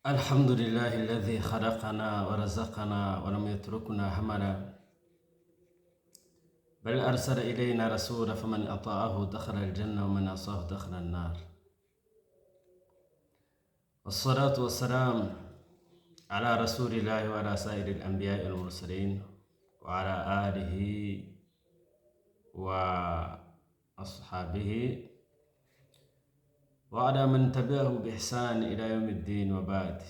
الحمد لله الذي خلقنا ورزقنا ولم يتركنا هملا، بل أرسل إلينا رسولا، فمن أطاعه دخل الجنة ومن عصاه دخل النار. والصلاة والسلام على رسول الله وعلى سائر الأنبياء والمرسلين وعلى آله وأصحابه وعلى من تبعه بإحسان إلى يوم الدين، وبعد،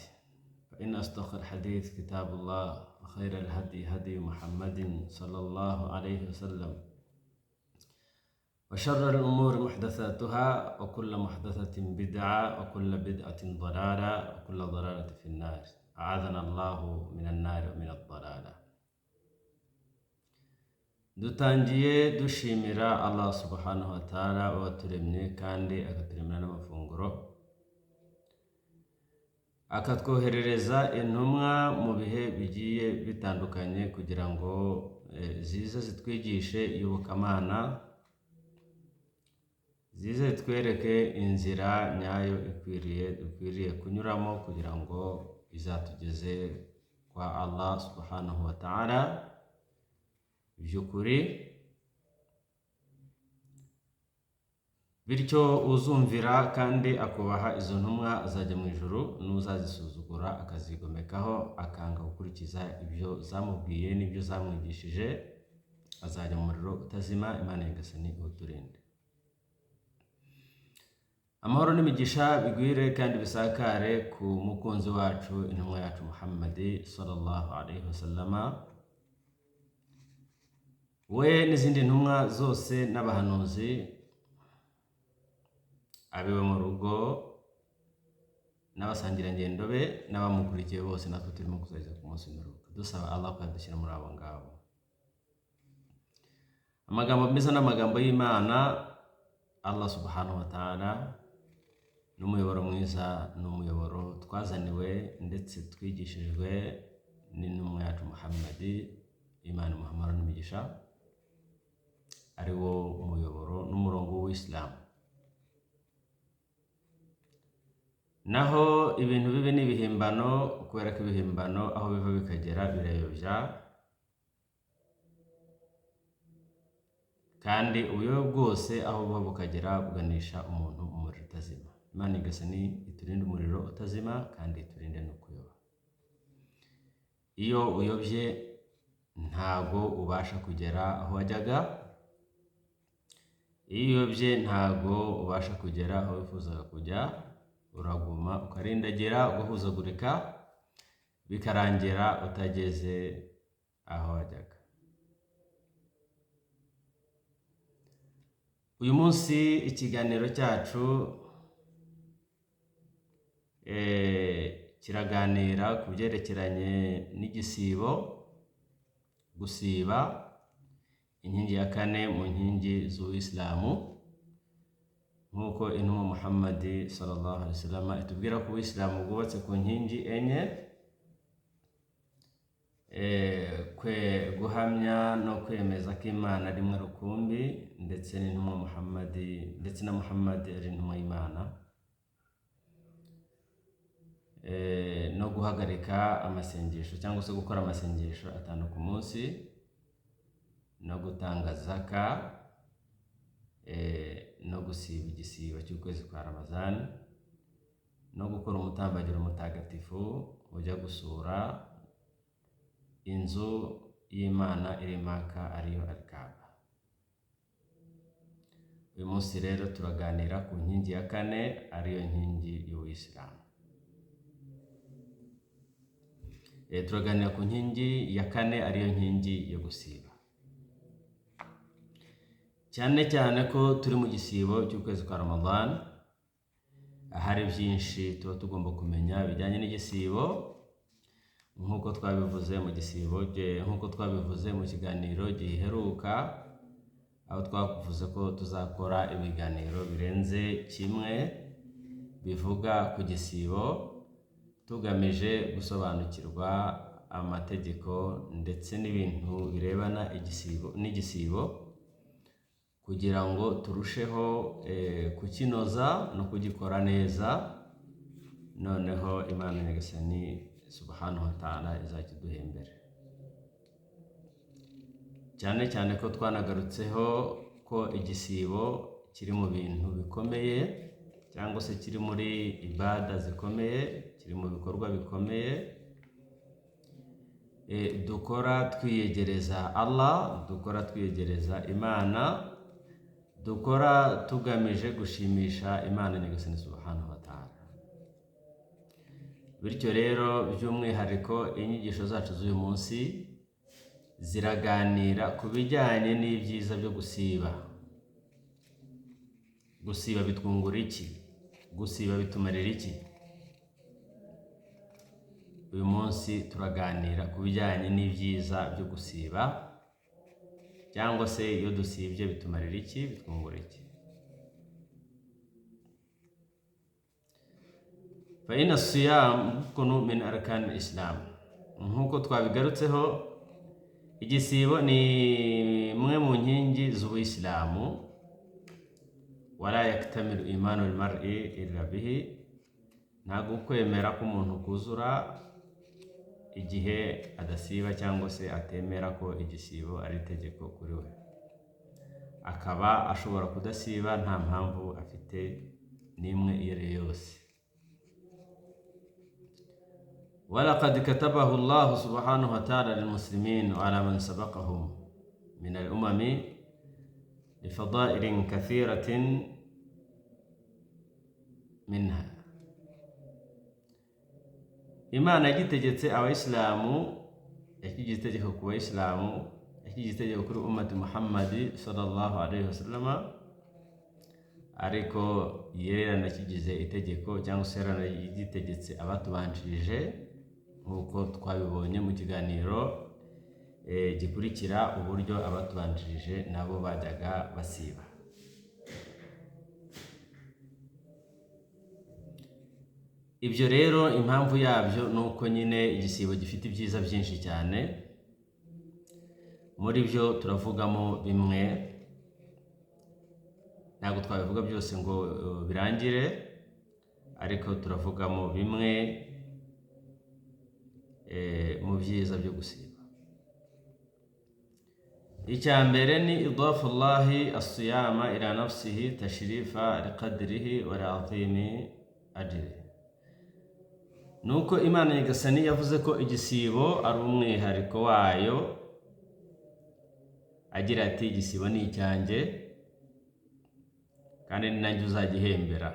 فإن أصدق الحديث كتاب الله، وخير الهدي هدي محمد صلى الله عليه وسلم، وشر الأمور محدثاتها، وكل محدثة بدعة، وكل بدعة ضلالة، وكل ضلالة في النار. أعاذنا الله من النار ومن الضلالة. Dutangiye dushimira Allah سبحانه وتعالى waturemye kandi akaturemera n'amafunguro, akatwoherereza intumwa mu bihe bigiye bitandukanye kugira ngo zize zitwigishe iyobokamana, zize zitwereke inzira nyayo ikwiriye dukwiriye kunyuramo kugira ngo izatugeze kwa Allah سبحانه وتعالى by'ukuri. Bityo uzumvira kandi akubaha izo ntumwa azajya mu ijuru, n'uzazisuzugura, akazigomekaho, akanga gukurikiza ibyo zamubwiye n'ibyo zamwigishije, azajya mu muriro utazima. Imana Nyagasani uturinde. Amahoro n'imigisha bigwire kandi bisakare ku mukunzi wacu, intumwa yacu Muhammadi صلى الله عليه وسلم, we n'izindi ntumwa zose n'abahanuzi, abiwe mu rugo n'abasangirangendo be n'abamukurikiye bose, natwe turimo kuzageza ku munsi w'imperuka. Dusaba Allah ko yadushyira muri abo ngabo. Amagambo meza n'amagambo y'Imana Allah سبحانه وتعالى, n'umuyoboro mwiza n'umuyoboro twazaniwe ndetse twigishijwe n'intumwa yacu Muhammadi, Imana imuhe n'imigisha, ari wo muyoboro n'umurongo w'Isilamu. Naho ibintu bibi ni ibihimbano, kubera ko ibihimbano aho biva bikagera birayobya, kandi ubuyobe bwose aho buva bukagera buganisha umuntu mu muriro utazima. Imana Nyagasani iturinde umuriro utazima kandi iturinde no kuyoba. Iyo uyobye ntago ubasha kugera aho wajyaga, iyo uyobye ntago ubasha kugera aho wifuzaga kujya, uraguma ukarindagira, ugahuzagurika, bikarangira utageze aho wajyaga. Uyu munsi ikiganiro cyacu kiraganira ku byerekeranye n'igisibo, gusiba, inkingi ya kane mu nkingi z'Ubuyisilamu, nk'uko intumwa Muhammadi صلى الله عليه وسلم itubwira ko Ubuyisilamu bwubatse ku nkingi enye: kwe guhamya no kwemeza ko Imana ari imwe rukumbi, ndetse n'intumwa Muhammadi, ndetse na Muhammadi ari intumwa y'Imana, no guhagarika amasengesho cyangwa se gukora amasengesho atanu ku munsi, no gutanga zaka, no gusiba igisibo cy'ukwezi kwa Ramazani, no gukora umutambagiro mutagatifu ujya gusura inzu y'Imana iri Maka, ariyo Al-Kaaba. Uyu munsi rero turaganira ku nkingi ya kane, ariyo nkingi y'Ubuyisilamu. Turaganira ku nkingi ya kane, ariyo nkingi yo gusiba, cyane cyane ko turi mu gisibo cy'ukwezi kwa Ramadan. Hari byinshi tuba tugomba kumenya bijyanye n'igisibo, nk'uko twabivuze mu gisibo, nk'uko twabivuze mu kiganiro giheruka, aho twavuze ko tuzakora ibiganiro birenze kimwe bivuga ku gisibo, tugamije gusobanukirwa amategeko ndetse n'ibintu birebana igisibo n'igisibo, kugira ngo turusheho kukinoza no kugikora neza. Noneho Imana Nyagasani subhanahu wa ta'ala izakiduhembera, cyane cyane ko twanagarutseho ko igisibo kiri mu bintu bikomeye, cyangwa se kiri muri ibada zikomeye, kiri mu bikorwa bikomeye dukora twiyegereza Allah, dukora twiyegereza Imana, dukora tugamije gushimisha Imana Nyagasani subhanahu wa ta'ala. Bityo rero, by'umwihariko inyigisho zacu z'uyu munsi ziraganira ku bijyanye n'ibyiza byo gusiba. Gusiba bitwungura iki? Gusiba bitumarira iki? Uyu munsi turaganira ku bijyanye n'ibyiza byo gusiba, cyangwa se iyo dusibye bitumarira iki, bitwungura iki? Fa inna siyam rukunu min arkani islam. Nk'uko twabigarutseho, igisibo ni imwe mu nkingi z'ubuyisilamu. Wala yaktamilu imanu lmar'i illa bihi, ntabwo kwemera k'umuntu kuzura igihe adasiba cyangwa se atemera ko igisibo ari itegeko kuri we, akaba ashobora kudasiba nta mpamvu afite n'imwe iyo ari yo yose. Walaqad katabahu Allahu subhanahu wa ta'ala lilmuslimin wa ala man sabaqahum min al-umami lifadailin kathiratin minha. Imana yagitegetse abayisilamu, yakigize itegeko ku bayisilamu, yakigize itegeko kuri ummati Muhammadi sallallahu alaihi wasallama, ariko yaranakigize itegeko cyangwa se yaranagitegetse abatubanjirije, nk'uko twabibonye mu kiganiro gikurikira uburyo abatubanjirije nabo bajyaga basiba. Ibyo rero impamvu yabyo ni uko nyine igisibo gifite ibyiza byinshi cyane. Muri byo turavugamo bimwe, ntabwo twabivuga byose ngo birangire, ariko turavugamo bimwe mu byiza byo gusiba. Icya mbere ni idafullahi asiyama ila nafsihi tashrifa liqadrihi wa li'azimi ajrihi. Nuko Imana Nyagasani yavuze ko igisibo ari umwihariko wayo, agira ati igisibo ni icyanjye kandi ni nanjye uzagihembera.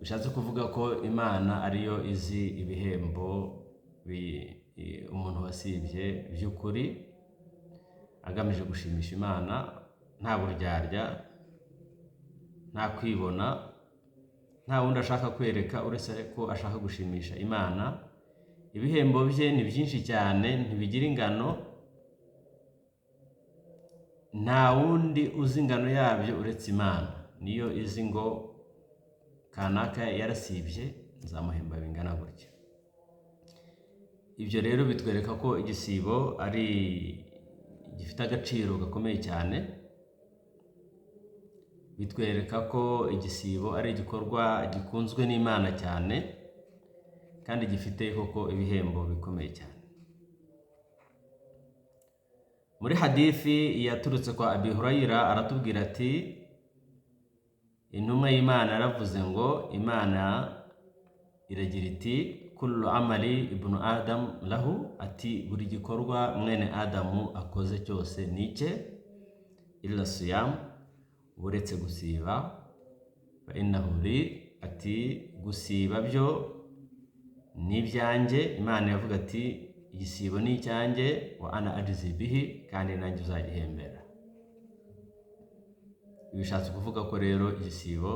Bishatse kuvuga ko Imana ariyo izi ibihembo umuntu wasibye by'ukuri agamije gushimisha Imana, nta buryarya, nta kwibona, nta wundi ashaka kwereka uretse ko ashaka gushimisha Imana. Ibihembo bye ni byinshi cyane, ntibigira ingano, nta wundi uzi ingano yabyo uretse Imana. Niyo izi ngo kanaka yarasibye, nzamuhemba bingana gutya. Ibyo rero bitwereka ko igisibo ari gifite agaciro gakomeye cyane, bitwereka ko igisibo ari igikorwa gikunzwe n'Imana cyane kandi gifite koko ibihembo bikomeye cyane. Muri hadithi yaturutse kwa Abi Hurayra aratubwira ati intumwa y'Imana yaravuze ngo Imana iragira iti kullu amali ibnu Adam lahu, ati buri gikorwa mwene Adamu akoze cyose ni icye, illa siyam, uretse gusiba, fa innahu li, ati gusiba byo ni ibyanjye. Imana yavuga ati igisibo ni icyanjye, wa ana ajizi bihi, kandi nanjye uzagihembera. Bishatse kuvuga ko rero igisibo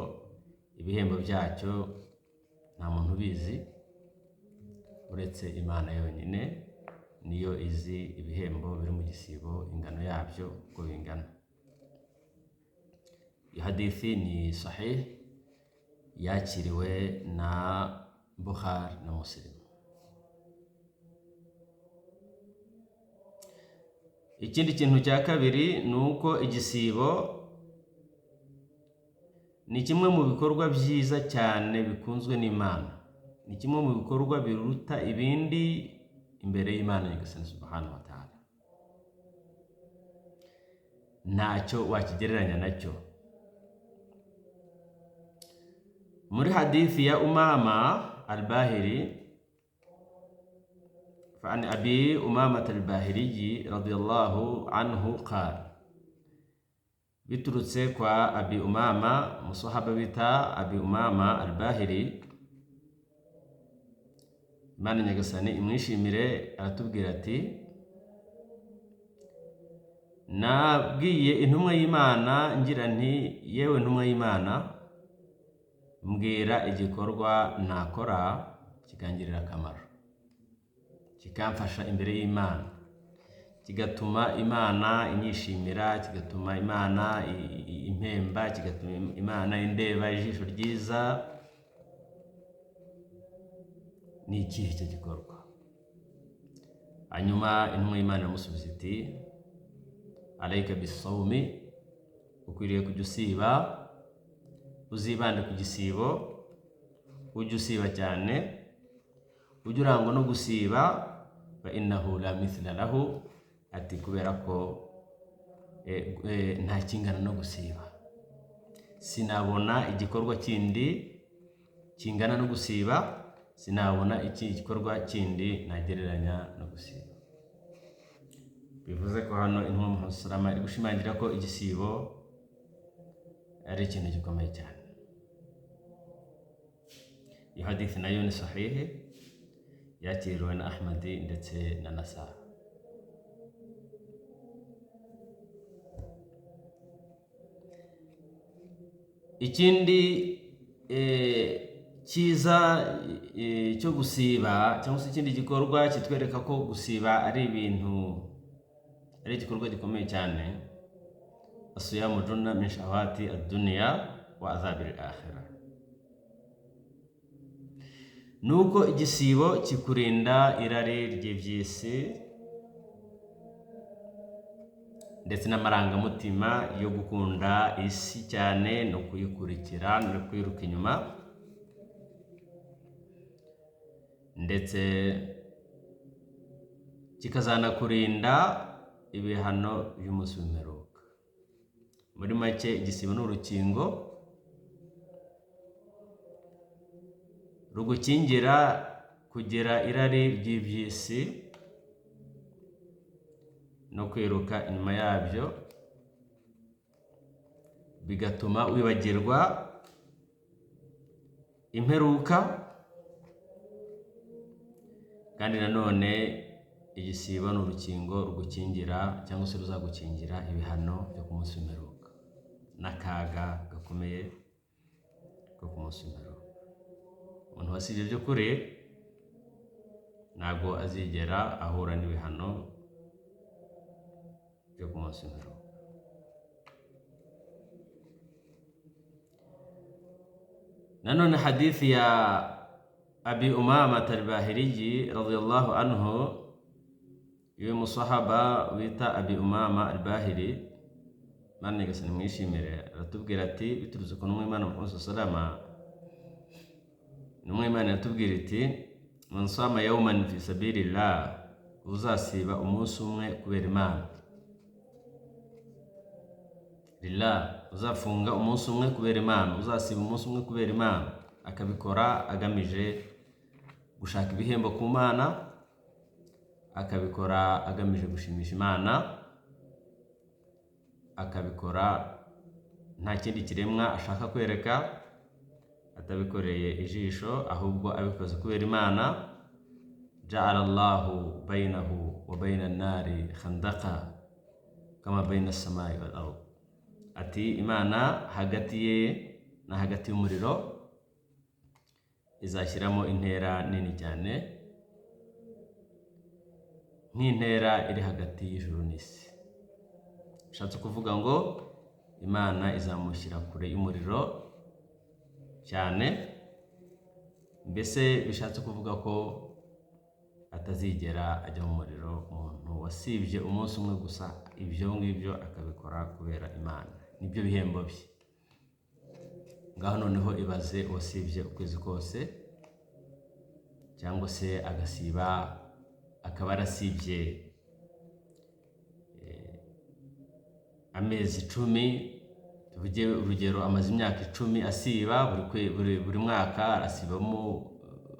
ibihembo byacyo nta muntu ubizi uretse Imana yonyine, niyo izi ibihembo biri mu gisibo, ingano yabyo uko bingana. Iyi hadithi ni sahih, yakiriwe na Bukhari na Muslim. Ikindi kintu cya kabiri ni uko igisibo ni kimwe mu bikorwa byiza cyane bikunzwe n'Imana. Ni kimwe mu bikorwa biruta ibindi imbere y'Imana Nyagasani subhanahu wa ta'ala. Ntacyo wakigereranya nacyo. Muri hadithi ya Umama al-Bahili, فعن أبي أمامة الباهلي رضي الله عنه قال, biturutse kwa Abi Umama, umusahaba bita Abi Umama al-Bahili, Imana Nyagasani imwishimire, aratubwira ati: "Nabwiye intumwa y'Imana ngira nti: 'Yewe ntumwa y'Imana, mbwira igikorwa nakora kikangirira akamaro, kikamfasha imbere y'Imana, kigatuma Imana inyishimira, kigatuma Imana impemba, kigatuma Imana indeba ijisho ryiza. Ni ikihe icyo gikorwa?' Hanyuma intumwa y'Imana iramusubiza iti: 'Alayka bisawmi, ukwiriye kujya usiba, uzibande ku gisibo, ujye usiba cyane, ujye urangwa no gusiba. Fa innahu la mithla lahu,' ati kubera ko nta kingana no gusiba. Sinabona igikorwa kindi kingana no gusiba, sinabona iki gikorwa kindi nagereranya no gusiba." Bivuze ko hano intumwa Muhammad salama iri gushimangira ko igisibo ari ikintu gikomeye cyane. Iyo hadithi nayo ni sahihi, yakiriwe na Ahmadi ndetse na Nasara. Ikindi cyiza cyo gusiba, cyangwa se ikindi gikorwa kitwereka ko gusiba ari ibintu, ari igikorwa gikomeye cyane, asiyamu junna min shahawati ad-dunya wa adhabil akhirah, nuko igisibo kikurinda irari ry'iby'isi ndetse n'amarangamutima yo gukunda isi cyane no kuyikurikira no kwiruka inyuma, ndetse kikazanakurinda ibihano by'umunsi w'imperuka. Muri make, igisibo ni urukingo rugukingira kugira irari ry'iby'isi no kwiruka inyuma yabyo, bigatuma wibagirwa imperuka. Kandi nanone igisibo ni urukingo rugukingira cyangwa se ruzagukingira ibihano byo ku munsi w'imperuka n'akaga gakomeye ko ku munsi w'imperuka. Umuntu wasibye by'ukuri ntabwo azigera ahura n'ibihano byo ku munsi w'imperuka. Nanone hadithi ya Abi Umama al-Bahili radiyallahu anhu, y'uyu musahaba wita Abi Umama al-Bahili, Imana Nyagasani mwishimire, aratubwira ati biturutse ku ntumwa y'Imana Muhammad salama, intumwa y'Imana iratubwira iti: "Man sama yawman fi sabilillah, uzasiba umunsi umwe kubera Imana, lillah, uzafunga umunsi umwe kubera Imana, uzasiba umunsi umwe kubera Imana, akabikora agamije gushaka ibihembo ku Mana, akabikora agamije gushimisha Imana, akabikora nta kindi kiremwa ashaka kwereka, atabikoreye ijisho, ahubwo abikoze kubera Imana, ja'ala Allahu bainahu wa baina an-nari khandaqa kama baina as-samai wal ard." Ati Imana hagati ye na hagati y'umuriro izashyiramo intera nini cyane, nk'intera iri hagati y'ijuru n'isi. Bishatse kuvuga ngo Imana izamushyira kure y'umuriro cyane, mbese bishatse kuvuga ko atazigera ajya mu muriro umuntu wasibye umunsi umwe gusa, ibyo ngibyo akabikora kubera Imana, nibyo bihembo bye. Ngaho noneho ibaze wasibye ukwezi kose, Cyangwa se agasiba, akaba arasibye amezi 10, tuvuge urugero amaze imyaka 10 asiba, buri mwaka arasibamo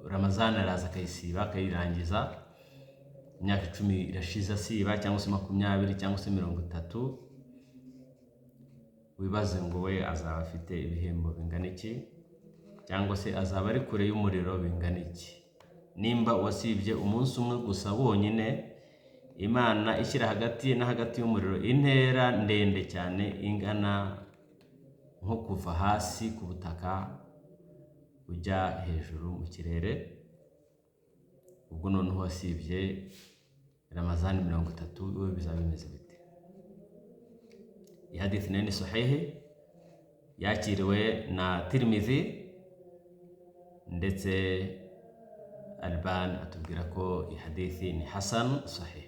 Ramazani, araza akayisiba akayirangiza, imyaka 10 irashize asiba, cyangwa se 20 cyangwa se 30. Wibaze ngo we azaba afite ibihembo bingana iki, cyangwa se azaba ari kure y'umuriro bingana iki? Nimba wasibye umunsi umwe gusa wonyine, Imana ishyira hagati na hagati y'umuriro intera ndende cyane ingana nko kuva hasi ku butaka ujya hejuru mu kirere, ubwo noneho wasibye Ramazani 30, we bizaba bimeze bite? Iyi hadithi nayo ni sahihi, yakiriwe na Tirmidhi, ndetse Albani atubwira ko iyi hadithi ni hasan sahih.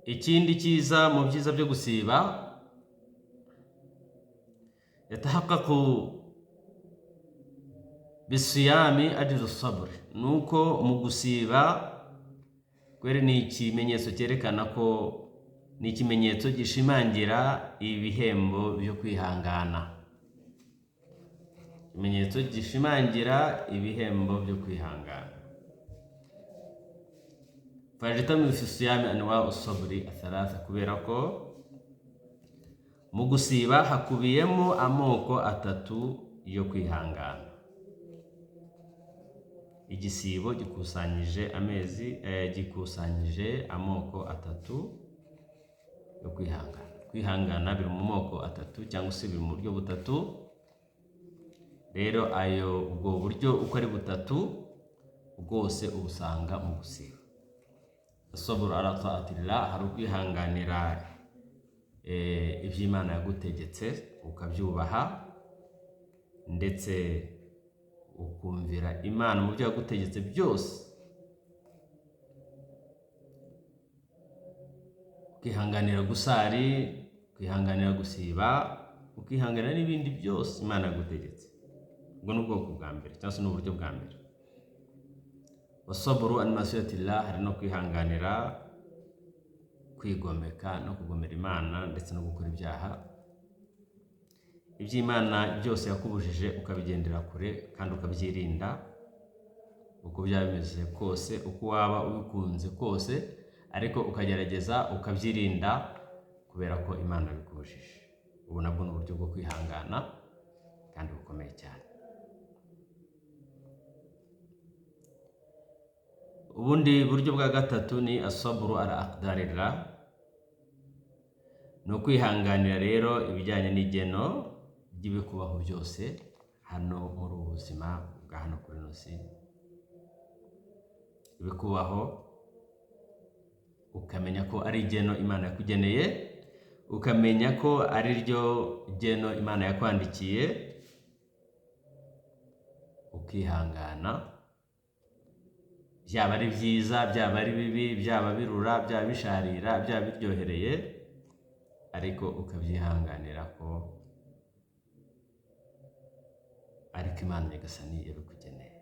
Ikindi cyiza mu byiza byo gusiba, yatahaqqaqu bisiyami ajru sabr, nuko mu gusiba kweri ni ikimenyetso cyerekana ko ni ikimenyetso gishimangira ibihembo byo kwihangana, ikimenyetso gishimangira ibihembo byo kwihangana. Fajitami fi siyami anwa'u sabri athalatha, kubera ko mu gusiba hakubiyemo amoko atatu yo kwihangana. Igisibo gikusanyije amezi, gikusanyije amoko atatu yo kwihangana. Kwihangana biri mu moko atatu cyangwa se biri mu buryo butatu. Rero ayo ubwo buryo uko ari butatu bwose ubusanga mu gusiba. Saburu ala taatillah, hari ukwihanganira iby'Imana yagutegetse ukabyubaha, ndetse ukumvira Imana mu byo yagutegetse byose, ukihanganira gusari, ukihanganira gusiba, ukihanganira n'ibindi byose Imana yagutegetse. Ubwo ni ubwoko bwa mbere cyangwa se ni uburyo bwa mbere. Wasaburu an masiyatillah, hari no kwihanganira kwigomeka no kugomera Imana ndetse no gukora ibyaha. Iby'Imana byose yakubujije ukabigendera kure kandi ukabyirinda, uko byaba bimeze kose, uko waba ubikunze kose, ariko ukagerageza ukabyirinda kubera ko Imana yabikubujije. Ubu nabwo ni uburyo bwo kwihangana kandi bukomeye cyane. Ubundi buryo bwa gatatu ni asaburu ala aqdarillah, ni ukwihanganira rero ibijyanye n'igeno ry'ibikubaho byose hano muri ubu buzima bwa hano kuri ino si. Ibikubaho ukamenya ko ari igeno Imana yakugeneye, ukamenya ko ari ryo geno Imana yakwandikiye, ukihangana, byaba ari byiza, byaba ari bibi, byaba birura, byaba bisharira, byaba biryohereye, ariko ukabyihanganira ko ariko Imana Nyagasani yabikugeneye.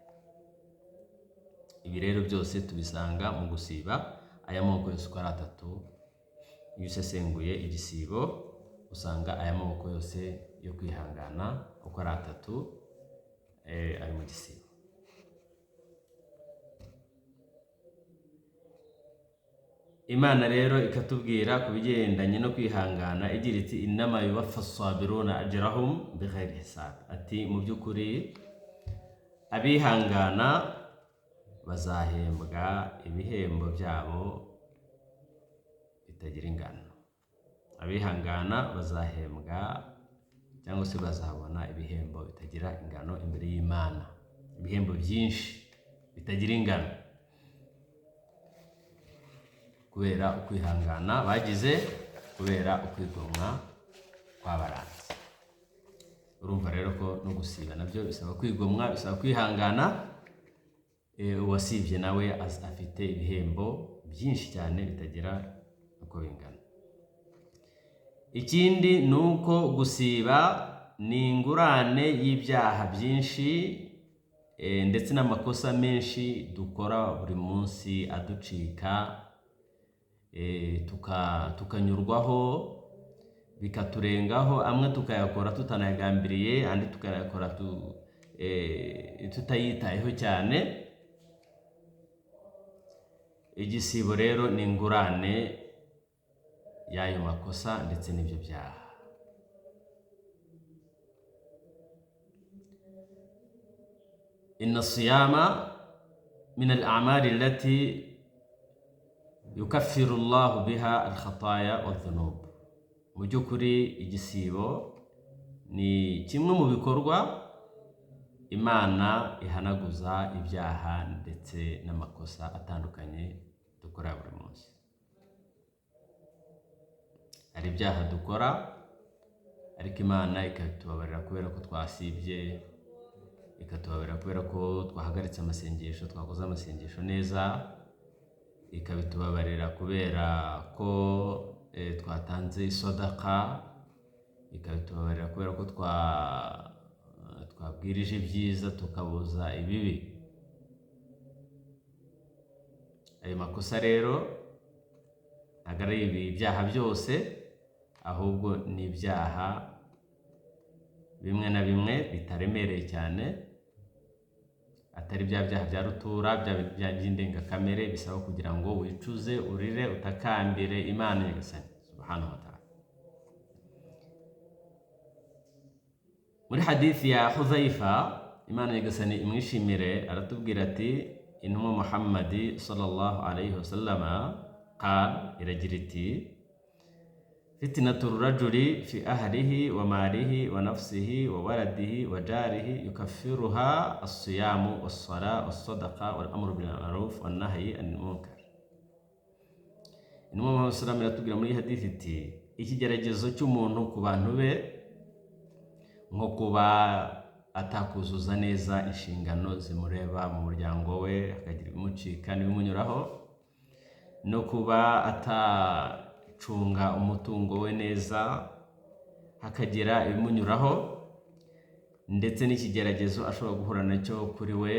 Ibi rero byose tubisanga mu gusiba. Aya moko yose uko ari atatu, iyo usesenguye igisibo usanga aya moko yose yo kwihangana uko ari atatu ari mu gisibo. Imana rero ikatubwira ku bigendanye no kwihangana igira iti innama yuwaffa sabiruna ajrahum bighairi hisab, ati mu by'ukuri abihangana bazahembwa ibihembo byabo bitagira ingano. Abihangana bazahembwa cyangwa se bazabona ibihembo bitagira ingano imbere y'Imana, ibihembo byinshi bitagira ingano kubera ukwihangana bagize, kubera ukwigomwa kwabaranze. Urumva rero ko no gusiba nabyo bisaba kwigomwa, bisaba kwihangana. Uwasibye nawe afite ibihembo byinshi cyane bitagira uko bingana. Ikindi ni uko gusiba ni ingurane y'ibyaha byinshi ndetse n'amakosa menshi dukora buri munsi aducika, tukanyurwaho, bikaturengaho, amwe tukayakora tutanayagambiriye, andi tukayakora tutayitayeho cyane. Igisibo rero ni ingurane y'ayo makosa ndetse n'ibyo byaha. Inna siyama min al a'mali allati yukaffiru Allahu biha al khataya wa dhunub. Mu by'ukuri igisibo ni kimwe mu bikorwa Imana ihanaguza ibyaha ndetse n'amakosa atandukanye dukora buri munsi. Hari ibyaha dukora ariko Imana ikatubabarira kubera ko twasibye, ikatubabarira kubera ko twahagaritse amasengesho, twakoze amasengesho neza, ikabitubabarira kubera ko twatanze isodaka, ikabitubabarira kubera ko twabwirije ibyiza tukabuza ibibi. Ayo makosa rero ntabwo ari ibi byaha byose, ahubwo ni ibyaha bimwe na bimwe bitaremereye cyane, atari bya byaha bya rutura, bya byaha by'indengakamere bisaba kugira ngo wicuze, urire, utakambire Imana Nyagasani subhanahu wa ta'ala. Muri hadithi ya Hudhaifa, Imana Nyagasani imwishimire, aratubwira ati intumwa Muhammadi sallallahu alayhi wasallama qal, iragira iti fitnatu rajuli fi ahlihi wa malihi wa nafsihi wa waladihi wa jarihi yukaffiruha as-siyamu was-sala was-sadaqa wal amru bil ma'ruf wan nahyi anil munkar. Intumwa Muhammad sallallahu alayhi iratubwira muri hadithi iti ikigeragezo cy'umuntu ku bantu be, nko kuba atakuzuza neza inshingano zimureba mu muryango we, akagira ibimucika n'ibimunyuraho, no kuba atacunga umutungo we neza, hakagira ibimunyuraho, ndetse n'ikigeragezo ashobora guhura nacyo kuri we,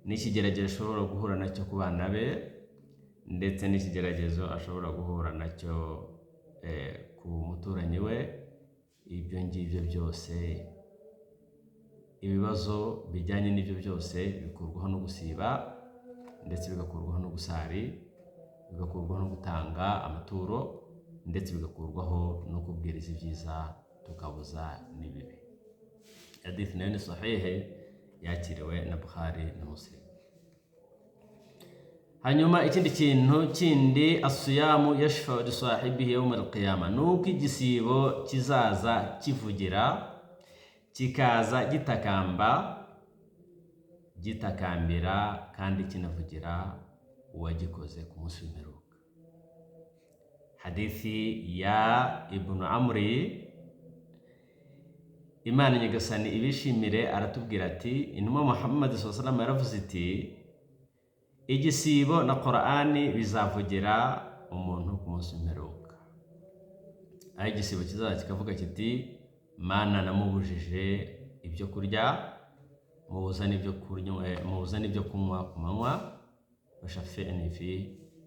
n'ikigeragezo ashobora guhura nacyo ku bana be, ndetse n'ikigeragezo ashobora guhura nacyo ku muturanyi we. Ibyo ngibyo byose, ibibazo bijyanye n'ibyo byose bikurwaho no gusiba, ndetse bigakurwaho no gusari, bigakurwaho no gutanga amaturo, ndetse bigakurwaho no kubwiriza ibyiza tukabuza n'ibibi. Hadithi nayo ni sahihe, yakiriwe na Bukhari na Muslim. Hanyuma ikindi kintu kindi, asiyamu yashfa'u li sahibihi yawm al-qiyama, nuko igisibo kizaza kivugira, kikaza gitakamba, gitakambira kandi kinavugira uwagikoze ku munsi w'imperuka. Hadithi ya Ibn Amri, Imana Nyagasani ibishimire, aratubwira ati intumwa Muhammad sallallahu alaihi wasallam yaravuze iti igisibo na Qur'ani bizavugira umuntu ku munsi w'imperuka. Aho igisibo kizaza kikavuga kiti Mana namubujije ibyo kurya, mubuza n'ibyo kunywa, mubuza n'ibyo kunywa ku manywa, bashafi'ni fi,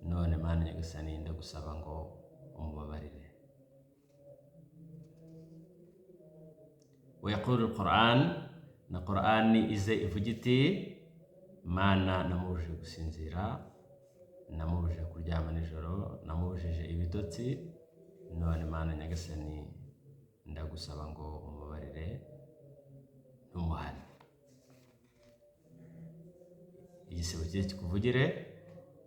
none Mana Nyagasani ndagusaba ngo umubabarire. Wa yaqulu al-Qur'an, na Qur'ani ize ivuga iti Mana namubujije gusinzira, namubujije kuryama nijoro, namubujije ibitotsi, none Mana Nyagasani ndagusaba ngo umubabarire ntumuhane. Igisibo kize kikuvugire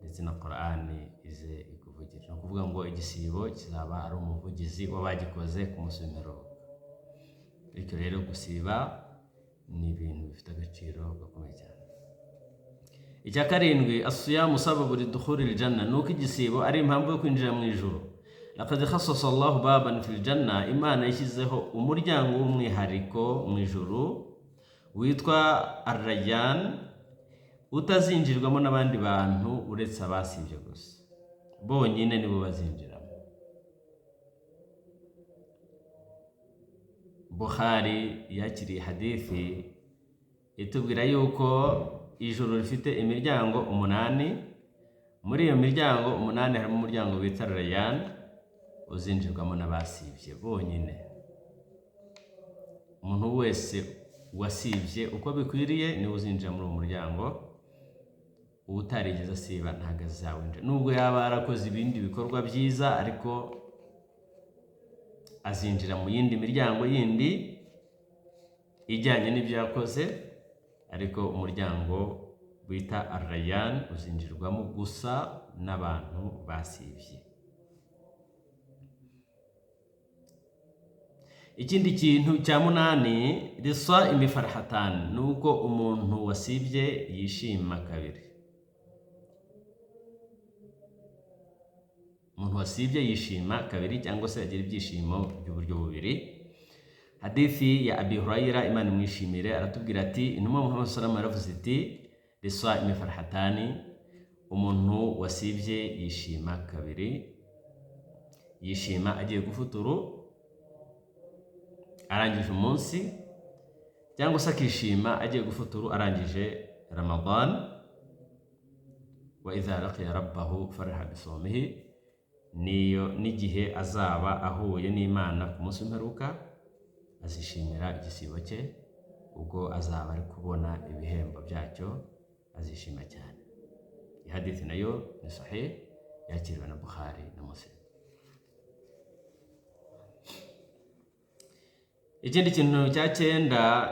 ndetse na Qur'ani ize ikuvugire. Ni ukuvuga ngo igisibo kizaba ari umuvugizi w'abagikoze ku munsi w'imperuka. Bityo rero gusiba ni ibintu bifite agaciro gakomeye cyane. Icya karindwi, asiyamu sababu lidukhuli ljanna, ni uko igisibo ari impamvu yo kwinjira mu ijuru. Laqad khassasa Allahu baban fil janna, Imana yashyizeho umuryango w'umwihariko mu ijuru witwa Ar-Rayyan, utazinjirwamo n'abandi bantu uretse abasibye gusa, bonyine nibo bazinjiramo. Bukhari yakiriye hadithi itubwira yuko ijuru rifite imiryango 8. Muri iyo miryango 8 harimo umuryango bita Rayyan, uzinjirwamo n'abasibye bonyine. Umuntu wese wasibye uko bikwiriye niwe uzinjira muri uwo muryango, utarigeze asiba ntabwo azawinjira, nubwo yaba yarakoze ibindi bikorwa byiza, ariko azinjira mu yindi miryango yindi ijyanye n'ibyo yakoze. Ariko umuryango wita Ar-Rayyan uzinjirwamo gusa n'abantu basibye. Ikindi kintu cya 8, risa imifarhatani, ni uko umuntu wasibye yishima kabiri. Umuntu wasibye yishima kabiri cyangwa se agira ibyishimo by'uburyo bubiri. Hadithi ya Abi Hurayra, Imana imwishimire, aratubwira ati intumwa Muhammad sallallahu alaihi wasallam yaravuze iti risa imifarhatani, umuntu wasibye yishima kabiri, yishima agiye gufuturu arangije umunsi, cyangwa se akishima agiye gufuturu arangije Ramadan. Wa idha laqiya rabbahu fariha bisawmihi, niyo n'igihe azaba ahuye n'Imana ku munsi w'imperuka azishimira igisibo cye, ubwo azaba ari kubona ibihembo byacyo azishima cyane. Hadithi nayo ni sahih, yakiriwe na Bukhari na Muslim. Ikindi kintu cya 9,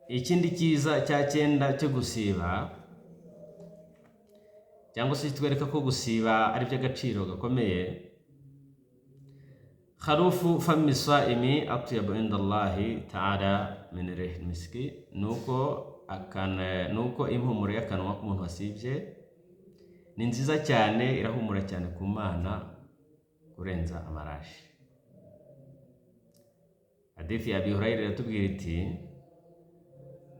ikindi cyiza cya 9 cyo gusiba, cyangwa se kitwereka ko gusiba ari by'agaciro gakomeye, kharufu fami saimi atyabu inda Allahi ta'ala min rihil miski, nuko impumuro y'akanwa k'umuntu wasibye ni nziza cyane, irahumura cyane ku Mana kurenza amarashi. Hadithi ya Abi Hurayra iratubwira iti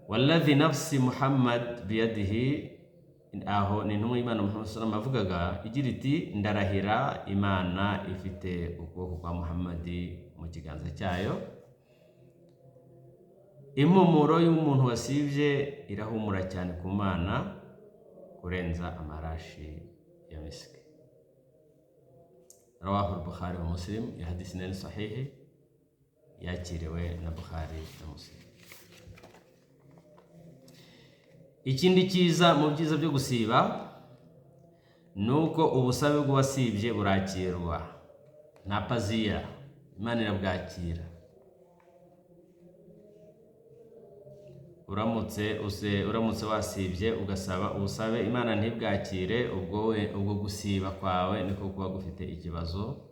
walladhi nafsi Muhammad biyadihi, aho ni intumwa y'Imana Muhammad sallallahu alaihi wasallam avugaga igira iti ndarahira Imana ifite ukuboko kwa Muhammad mu kiganza cyayo, impumuro y'umuntu wasibye irahumura cyane ku Mana kurenza amarashi ya miski. Rawahu al-Bukhari wa Muslim, ya hadithi ni sahihi, yakiriwe na Bukhari na Muslim. Ikindi cyiza mu byiza byo gusiba nuko ubusabe bw'uwasibye burakirwa, nta paziya, Imana irabwakira. Uramutse wasibye ugasaba ubusabe Imana ntibwakire, ubwo gusiba kwawe niko kuba gufite ikibazo.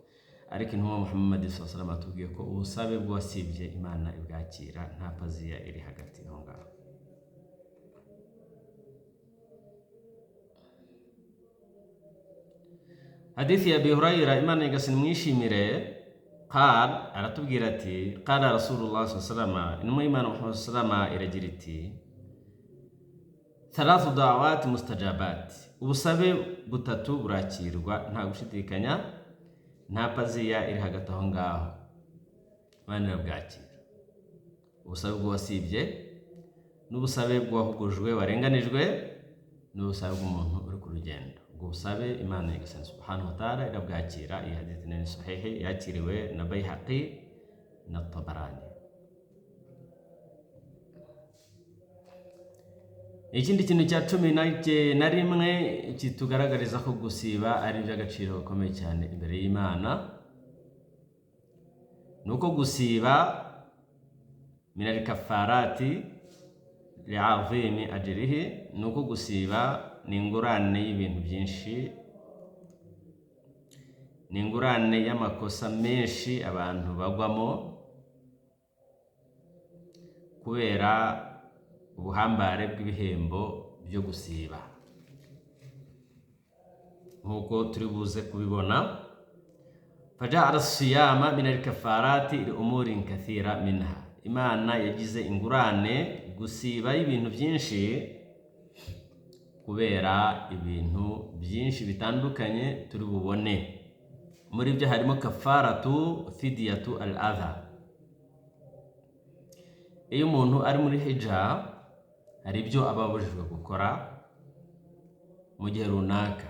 Ariko intumwa Muhammad sallallahu alaihi wasallam atubwiye ko ubusabe bw'uwasibye Imana ibwakira, nta paziya iri hagati aho ngaho. Hadithi ya Abi Hurayra, Imana igasina mwishimire, qal aratubwira ati qala Rasulullah sallallahu alaihi wasallam, intumwa y'Imana Muhammad sallallahu alaihi wasallam iragira iti thalathu da'awat mustajabat, ubusabe butatu burakirwa nta gushidikanya, nta paziya iri hagati aho ngaho, Imana irabwakira. Ubusabe bw'uwasibye, n'ubusabe bw'uwahugujwe warenganijwe, n'ubusabe bw'umuntu uri ku rugendo. Ubwo busabe Imana Nyagasani subhanahu wa ta'ala irabwakira. Iyi hadithi ni sahihi, yakiriwe na Bayhaqi na Tabarani. Ikindi kintu cya 11 kitugaragariza ko gusiba ari iby'agaciro gakomeye cyane imbere y'Imana, nuko gusiba minal kafarati li'azimi ajrihi, nuko gusiba ni ingurane y'ibintu byinshi, ni ingurane y'amakosa menshi abantu bagwamo kubera ubuhambare bw'ibihembo byo gusiba, nkuko turi buze kubibona. Faja'ala siyama min al-kafarati li umurin kathira minha, Imana yagize ingurane gusiba y'ibintu byinshi kubera ibintu byinshi bitandukanye turi bubone. Muri byo harimo kafaratu fidiyatu al-adha, Iyo umuntu ari muri hija, hari ibyo aba abujijwe gukora mu gihe runaka.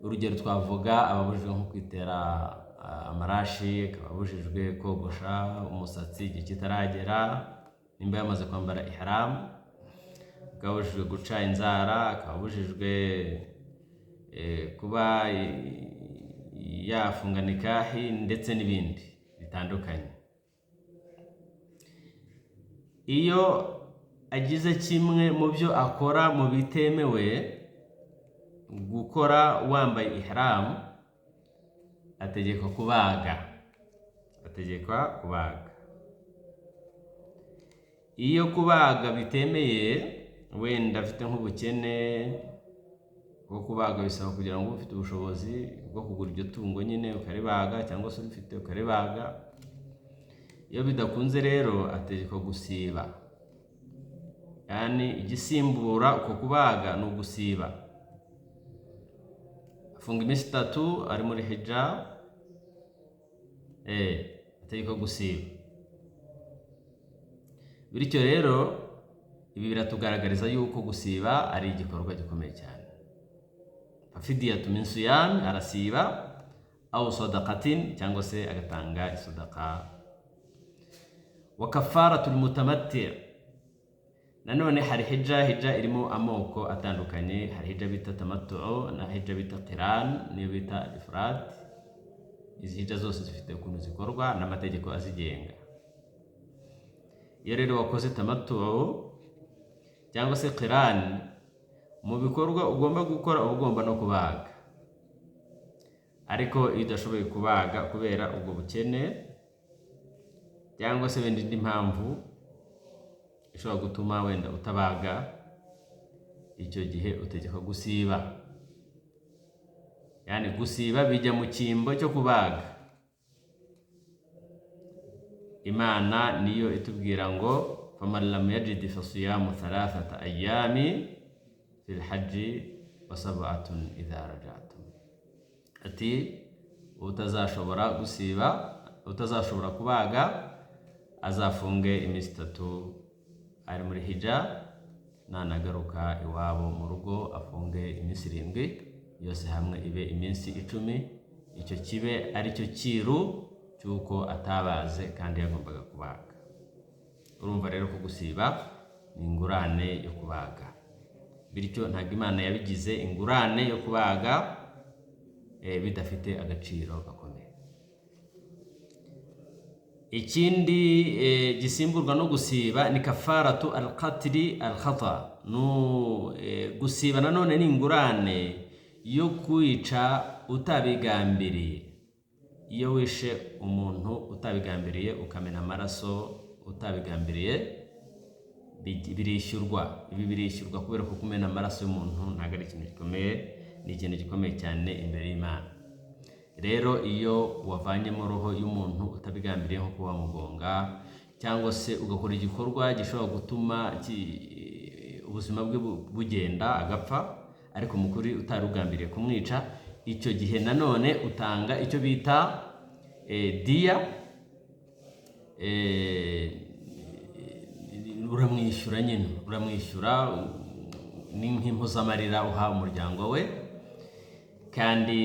Urugero twavuga, ababujijwe nko kwitera amarashi, akaba abujijwe kogosha umusatsi igihe kitaragera nimba yamaze kwambara iharamu, akaba abujijwe guca inzara, akaba abujijwe kuba yafunga nikahi ndetse n'ibindi bitandukanye. Iyo agize kimwe mu byo akora mu bitemewe gukora wambaye iharamu, ategekwa kubaga, ategekwa kubaga. Iyo kubaga bitemeye, wenda afite nk'ubukene bwo kubaga, bisaba kugira ngo ube ufite ubushobozi bwo kugura iryo tungo nyine ukaribaga, cyangwa se urifite ukaribaga. Iyo bidakunze rero, ategekwa gusiba. Yani igisimbura uko kubaga ni ugusiba. Afunga iminsi 3 ari muri hija, ategekwa gusiba. Bityo rero ibi biratugaragariza yuko gusiba ari igikorwa gikomeye cyane. Fidiyatu min siyam, arasiba, aw sadaqatin, cyangwa se agatanga isodaka. Wa kafaratul mutamatti. Nanone hari hija, hija irimo amoko atandukanye. Hari hija bita tamattu, na hija bita qiran, niyo bita ifrad. Izi hija zose zifite ukuntu zikorwa n'amategeko azigenga. Iyo rero wakoze tamattu cyangwa se qiran, mu bikorwa ugomba gukora uba ugomba no kubaga. Ariko iyo udashoboye kubaga kubera ubwo bukene cyangwa se wenda indi mpamvu ishobora gutuma wenda utabaga, icyo gihe utegekwa gusiba. Yani gusiba bijya mu cyimbo cyo kubaga. Imana niyo itubwira ngo: "Faman lam yajid fasiyamu thalathata ayami fil hajji wa sab'atun idha rajatum." Ati: "Utazashobora gusiba, utazashobora kubaga, azafunge iminsi 3 ari muri hija, nanagaruka iwabo mu rugo afunge iminsi 7, yose hamwe ibe iminsi 10, icyo kibe ari cyo cyiru cy'uko atabaze kandi yagombaga kubaga." Urumva rero ko gusiba ni ingurane yo kubaga. Bityo ntabwo Imana yabigize ingurane yo kubaga bidafite agaciro gakomeye. Ikindi gisimburwa no gusiba ni kafaratu alqatli alkhata. No gusiba nanone ni ingurane yo kwica utabigambiriye. Iyo wishe umuntu utabigambiriye, ukamena amaraso utabigambiriye, birishyurwa. Ibi birishyurwa kubera ko kumena amaraso y'umuntu ntabwo ari ikintu gikomeye, ni ikintu gikomeye cyane imbere y'Imana. Rero iyo wavanyemo roho y'umuntu utabigambiriye, nko kuba wamugonga cyangwa se ugakora igikorwa gishobora gutuma ubuzima bwe bugenda agapfa, ariko mu kuri utari ugambiriye kumwica, icyo gihe nanone utanga icyo bita diya, uramwishyura nyine, uramwishyura, ni nk'impozamarira uha umuryango we. Kandi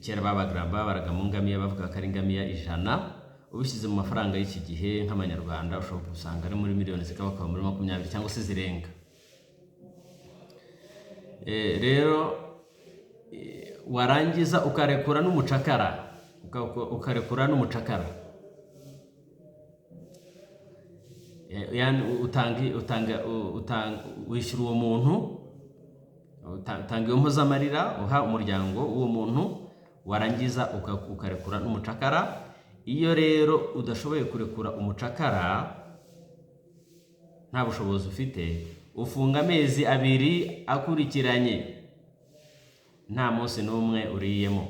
kera babaraga mu ngamiya, bavuga ko ari ingamiya 100. Ubishyize mu mafaranga y'iki gihe nk'amanyarwanda, ushobora gusanga ari muri miliyoni zikabakaba muri 20 cyangwa se zirenga. Rero warangiza ukarekura n'umucakara, ukarekura n'umucakara. Yani utanga wishyura uwo muntu, utanga iyo mpozamarira uha umuryango w'uwo muntu, warangiza ukarekura n'umucakara. Iyo rero udashoboye kurekura umucakara, nta bushobozi ufite, ufunga amezi 2 akurikiranye nta munsi n'umwe uriyemo,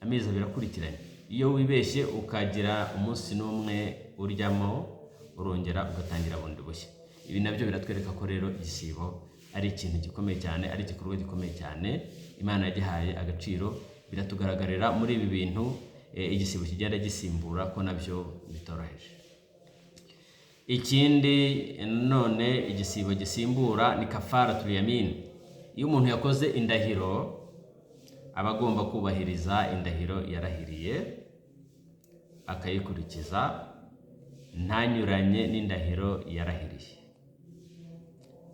amezi 2 akurikiranye. Iyo wibeshye ukagira umunsi n'umwe uryamo, urongera ugatangira bundi bushya. Ibi nabyo biratwereka ko rero igisibo ari ikintu gikomeye cyane, ari igikorwa gikomeye cyane, Imana yagihaye agaciro. Biratugaragarira muri ibi bintu igisibo kigenda gisimbura ko nabyo bitoroheje. Ikindi none igisibo gisimbura ni kafaratul yamin. Iyo umuntu yakoze indahiro, aba agomba kubahiriza indahiro yarahiriye, akayikurikiza, ntanyuranye n'indahiro yarahiriye.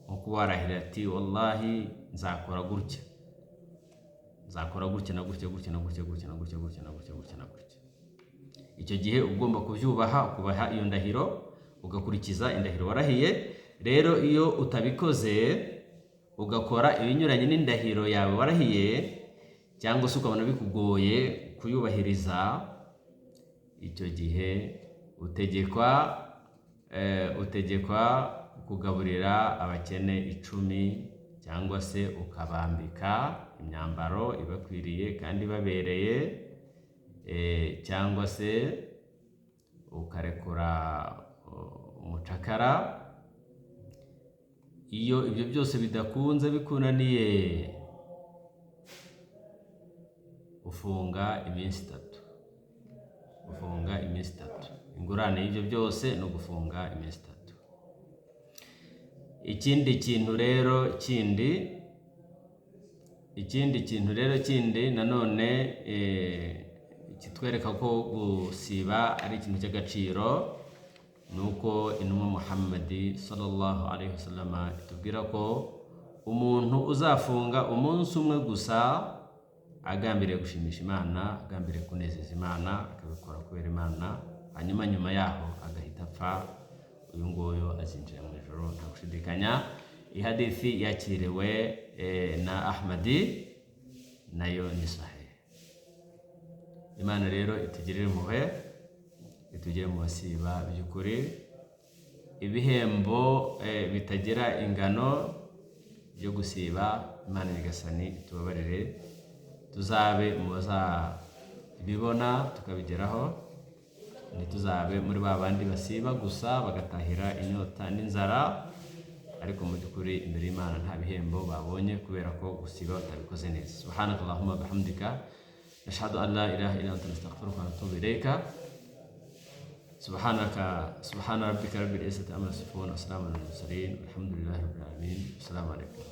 Nko kuba warahiriye ati: "Wallahi nzakora gutya, nzakora gutya na gutya, gutya na gutya, gutya na gutya, gutya na gutya, gutya na gutya." Icyo gihe uba ugomba kubyubaha, ukubaha iyo ndahiro, ugakurikiza indahiro warahiye. Rero iyo utabikoze, ugakora ibinyuranye n'indahiro yawe warahiye, cyangwa se ukabona bikugoye kuyubahiriza, icyo gihe utegekwa kugaburira abakene 10, cyangwa se ukabambika imyambaro ibakwiriye kandi ibabereye, cyangwa se ukarekura umucakara. Iyo ibyo byose bidakunze, bikunaniye, ufunga iminsi 3, ufunga iminsi 3. Ingurane y'ibyo byose ni ugufunga iminsi 3. Ikindi kintu rero kindi nanone kitwereka ko gusiba ari ikintu cy'agaciro, ni uko intumwa Muhammadi sallallahu alaihi wasallam itubwira ko umuntu uzafunga umunsi umwe gusa agambiriye gushimisha Imana, agambiriye kunezeza Imana, akabikora kubera Imana, hanyuma nyuma yaho agahita apfa, uyu nguyu azinjira mu ijuru nta gushidikanya. Iyi hadithi yakiriwe na Ahmadi, nayo ni sahih. Imana rero itugirire impuhwe, itugire mu basiba by'ukuri. Ibihembo bitagira ingano byo gusiba, Imana Nyagasani itubabarire, tuzabe mu bazabibona tukabigeraho, ntituzabe muri ba bandi basiba gusa bagatahira inyota n'inzara, ariko mu by'ukuri imbere y'Imana nta bihembo babonye kubera ko gusiba batabikoze neza. Subhanaka Allahumma bihamdika, nashhadu an la ilaha illa anta, nastaghfiruka wa natubu ilayka. Subhana rabbika rabbil izzati amma yasifun, wa salamun alal mursalin, walhamdulillahi rabbil alamin. Assalamu alaikum.